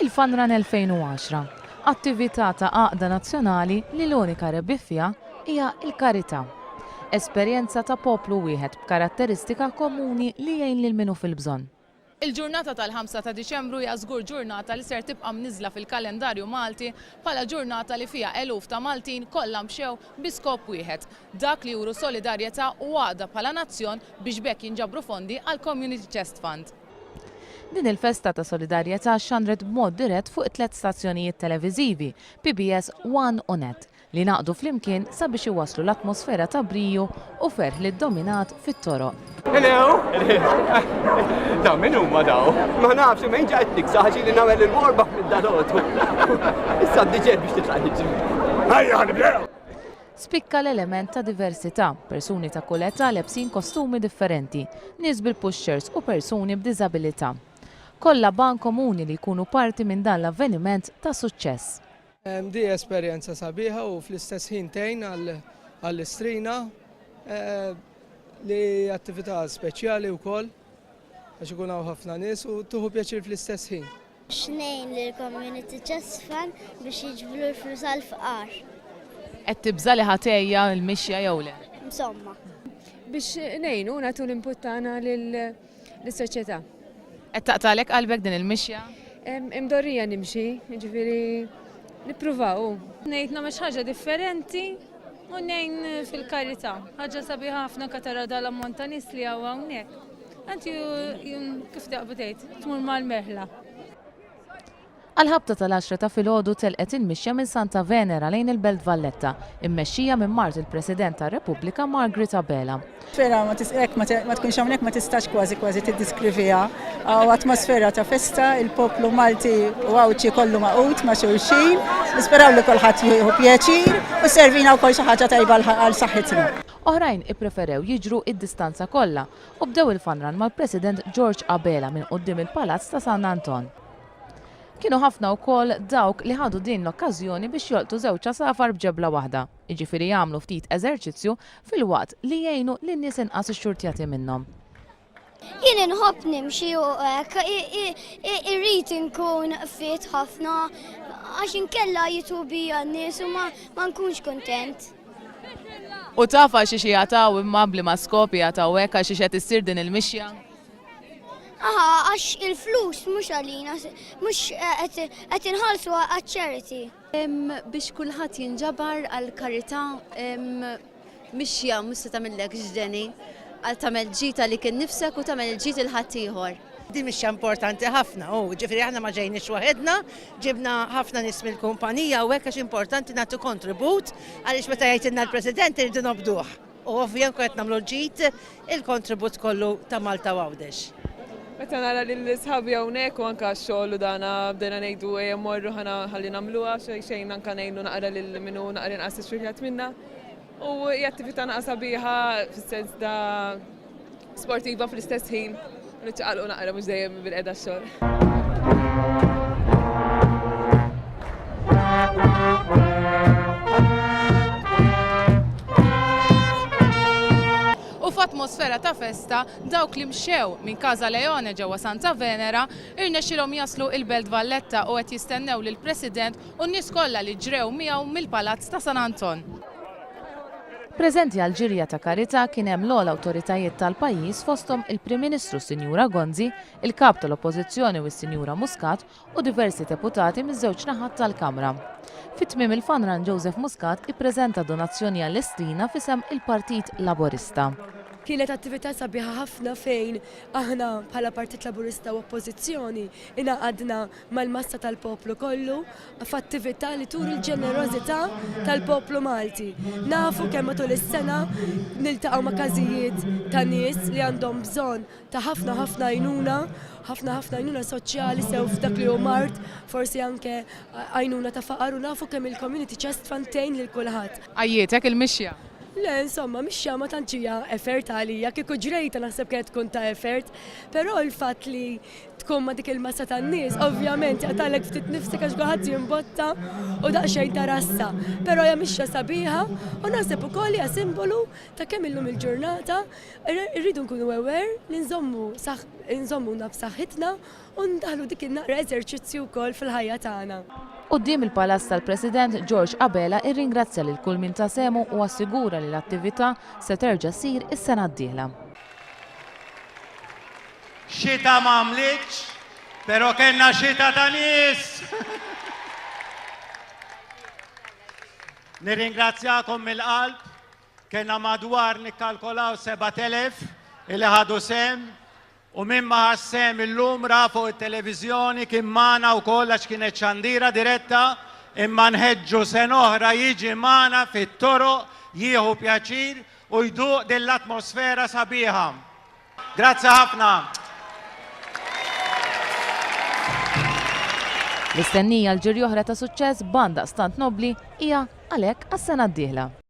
Il-Fun Run 2010, attività ta' għaqda nazzjonali li l-unika rebbieħ fiha hija l-karità. Esperjenza ta' poplu wieħed b'karatteristika komuni li jgħin lil min hu fil-bżonn. Il-ġurnata tal-ħamsa ta' Diċembru hija żgur ġurnata li ser tibqa' mniżżla fil-kalendarju Malti bħala ġurnata li fiha eluf ta' Maltin kollha mxew bi skop wieħed, dak li juru solidarjetà u għaqda bħala nazzjon biex b'hekk jinġabru fondi għall-Community Chest Fund. Din il-festa ta' solidarjetà xxandret b'mod dirett fuq it-tlett stazzjonijiet televiżivi, PBS, One u Net, li ngħaqdu flimkien sabiex iwasslu l-atmosfera ta' briju u ferħ li ddominat fit-toroq. Hello! Daw min huma daw? Ma nafx, imma jien ġa qed niksaħ li nagħmel il-warm up minn dalgħodu. Issa għandi ġed biex titlaq niġri. Ejja nibdew! Spikka l-element ta' diversità, persuni ta' kull età lebsin kostumi differenti, nies bil-pushchairs u persuni b'diżabilità. Kollha b'għan komuni li jkunu parti minn dan l-avveniment ta' suċċess. Di esperjenza sabiħa u fl-istess ħin tgħin għall-istrina li attività speċjali wkoll għax ikun hawn ħafna nies u tieħu pjaċir fl-istess ħin. X'ngħin lill-Community Chest Fund biex jiġbru l-flus għall-fqar. Qed tibża' li ħa tgħejja l-mixja jew le? Insomma. Biex ngħinu u nagħtu l-input tagħna lis-soċjetà. Qed taqtagħlek qalbek din il-mixja? Imdorrija nimxi, jiġifieri nippruvaw. Ngħid nagħmel xi ħaġa differenti u ngħin fil-karità. Ħaġa sabiħa ħafna anke tara dal-ammont ta' nies li hawn hawnhekk. Anti kif taqbad tgħid, tmur mal-merħla. Għall-ħabta tal-għaxra ta' filgħodu telqet il-mixja minn Santa Venera lejn il-Belt Valletta, immexxija minn mart il-President tar-Repubblika Margaret Abela. Atmosfera ma tis hekk ma tkunx hawnhekk ma tistax kważi kważi tiddiskriviha. Hawn atmosfera ta' festa, il-poplu Malti u Għawdxi kollu magħqud ma' xulxin. Nisperaw li kulħadd jieħu pjaċir u sservina wkoll xi ħaġa tajba għal saħħitna. Oħrajn ippreferew jiġru id-distanza kollha u bdew il-fun run mal-President George Abela minn quddiem il-Palazz ta' San Anton. Kienu ħafna wkoll dawk li ħadu din l-okkażjoni biex jolqtu żewġ għasafar b'ġebla waħda, jiġifieri jagħmlu ftit eżerċizzju filwaqt li jgħinu lin-nies inqas ixxurtjati minnhom. Jien inħobb nimxi u hekk, irrid inkun fit ħafna għax inkella jitwu bija n-nies u ma nkunx kuntent. U taf għal xiex jgħataw imma b'liema skop jgħataw hekk għal xiex qed issir din il-mixja? Aha, għax il-flus mhux għalina, mhux qed inħallsu għaċ-charity. Biex kulħadd jinġabar għall-karità mixja mhux se tagħmillek ġdeni, għal tagħmel ġid għalik innifsek u tagħmel il-ġid il ħaddieħor. Din mixja importanti ħafna u ġifieri aħna ma ġejniex waħedna, ġibna ħafna nies mill-kumpanija u hekk għax importanti nagħtu kontribut għaliex meta jgħidilna l-President irridu nobduh. U ovvja nkun qed nagħmlu l-ġid il-kontribut kollu ta' Malta u Għawdex. Meta nara lil sħabi hawnhekk u anke għax-xogħol u dana bdejna ngħidu ejja mmorru ħalli nagħmluha xejn xejn anke ngħinu naqra lil min hu naqra inqas ixxurtjat minna. U hija attività naqra sabiħa fis-sens ta' sportiva fl-istess ħin niċċaqalqu naqra mhux dejjem bil-qeda x-xogħol. U f'atmosfera ta' festa, dawk li mxew minn Casa Leone ġewwa Santa Venera irnexxilhom jaslu il-Belt Valletta u qed jistennew lill-President u n-nies kollha li ġrew miegħu mill-Palazz ta' San Anton. Preżenti għall-ġirja ta' karità kien hemm l-ogħla awtoritajiet tal-pajjiż fosthom il-Prim Ministru s-Sinjura Gonzi, il-Kap tal-Oppożizzjoni u s-Sinjura Muscat u diversi deputati miż-żewġ naħat tal-Kamra. Fi tmiem il-Fun Run Joseph Muscat ippreżenta donazzjoni għall-Istrina f'isem il-Partit Laburista. Kienet attività sabiħa ħafna fejn aħna bħala Partit Laburista u Oppożizzjoni ingħaqadna mal-massa tal-poplu kollu f'attività li turi l-ġenerożità tal-poplu Malti. Nafu kemm matul is-sena niltaqgħu ma' każijiet ta' nies li għandhom bżonn ta' ħafna ħafna għajnuna, ħafna ħafna għajnuna soċjali sew f'dak li hu mard, forsi anke għajnuna ta' faqar u nafu kemm il-Community Chest Fund tgħin lil kulħadd. Għajjietek il-mixja? Le, insomma, mixja ma tantx hija effort għalija, kieku ġrejta naħseb kienet tkun ta' effort, però l-fatt li tkun ma' dik il-massa tan-nies, ovvjament jaqtagħlek ftit nifsek għax kulħadd jimbotta u daqsxejn ta' rassa. Però hija mixja sabiħa u naħseb ukoll hija simbolu ta' kemm illum il-ġurnata rridu nkunu aware li nżommu nżommuna b'saħħitna u ndaħħlu dik in-naqra eżerċizzju wkoll fil-ħajja tagħna. Quddiem il-Palazz tal-President, George Abela irringrazzja lil kull min ta sehmu u assigura li l-attività se terġa' ssir is-sena d-dieħla. Xita ma għamlitx, pero kellna xita ta' nies! Nirringrazzjakom mill-qalb, kellna madwar nikkalkolaw 7,000 illi ħadu sehem. U min ma ħax sehem illum ra fuq it-televiżjoni kien magħna wkoll għax kienet xandira diretta imma nħeġġu sena oħra jiġi magħna fit-toroq jieħu pjaċir u jduq din l-atmosfera sabiħa. Grazzi ħafna. L-istennija għal ġirja oħra ta' suċċess b'għan daqstant nobbli hija għalhekk għas-sena d-dieħla.